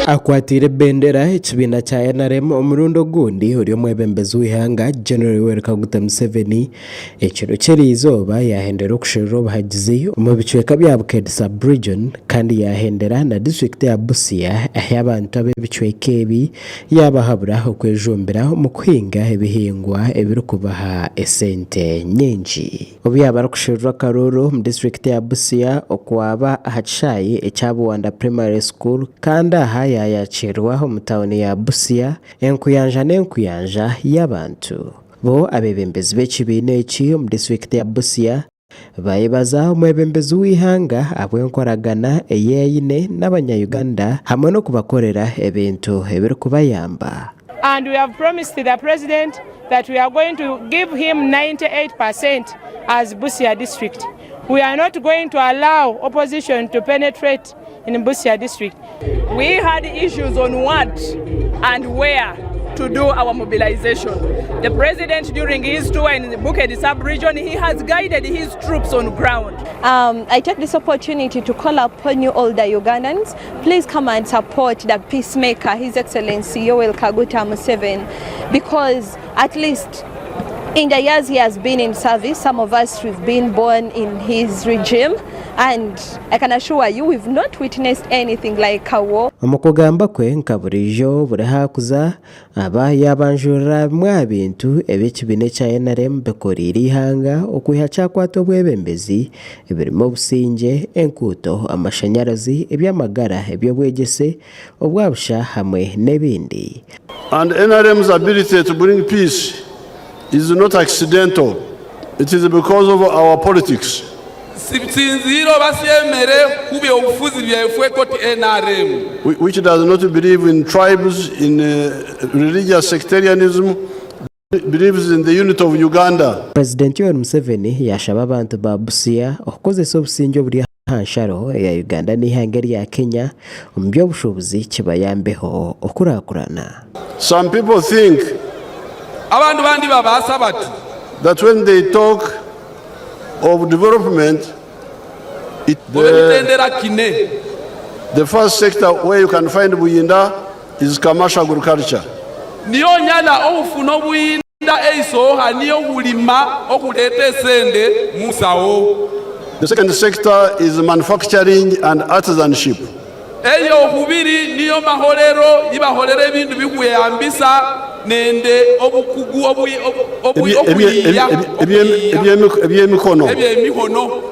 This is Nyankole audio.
Akwatiire ebendera ekibiina kya NRM omurundi ogundi ori omwebembezi w'eihanga General Yoweri Kaguta Museveni ekiro ky'eriizooba yahendera okusherura obuhagizi omu bicweka bya Bukedi sub-region kandi yahendera na disiturikiti ya Busia ahi abantu ab'ebicweka ebi yaabahabura okwejumbira omu kuhinga ebihingwa ebirikubaha esente nyingi. Obu yaaba arikusherura akaruuru omu disiturikiti ya Busia okwaba aha kishaayi ekya Buwanda Primary School kandi aha yaayakiirwa omu tauni ya Busia enkuyanja n'enkuyanja y'abantu. Bo abeebembezi b'ekibiina eki omu disiturikiti ya Busia bayebaza omwebembezi w'eihanga ahabw'enkoragana ei aine n'abanya-Uganda hamwe n'okubakorera ebintu ebirikubayamba. And we have promised the president that we are going to give him 98% as Busia district. We are not going to allow opposition to penetrate in Busia district. We had issues on what and where to do our mobilization. The president during his tour in the Bukedi sub-region, he has guided his troops on ground. I take this opportunity to call upon you all the Ugandans. Please come and support the peacemaker, His Excellency Yoweri Kaguta Museveni, because at least in the years he has been in service, some of us we've been born in his regime, and I can assure you we've not witnessed anything like a war. Omu kugamba kwe nka buriijo buri haakuza aba yaabanjurira bimwe aha bintu ebi ekibiina ekya NRM bikoreire eihanga okwiha kyakwata obwebembezi ebirimu obusingye, enkuuto, amashanyarazi, eby'amagara, eby'obwegyese, obwabusha hamwe n'ebindi. And NRM's ability to bring peace is not accidental, it is because of our politics. Sinziire oba syemere khu byobufuzi byefwe koti NRM. Which does not believe in tribes, in religious sectarianism, believes in the unity of Uganda. Purezidenti Yoweri Museveni yaashaba abantu ba Busia okukozesa obusingye oburi aha nsharo eya Uganda n'eihanga erya Kenya omu by'obushuubuzi kibayambeho okurakurana. Some people think Abandu bandi babaasa bati. that when they talk of development, it Obe mitendera kine. The first sector where you can find Buyinda is commercial agriculture. Niyo onyala ohufuna obuyinda eisooha niyo ohulima ohuleeta esente musawo. The second sector is manufacturing and artisanship. Eyohubiri niyo maholero yibaholera ebindu bihweyambisa nende obukugu obuyiiya Ebyemikono. Ebyemikhono.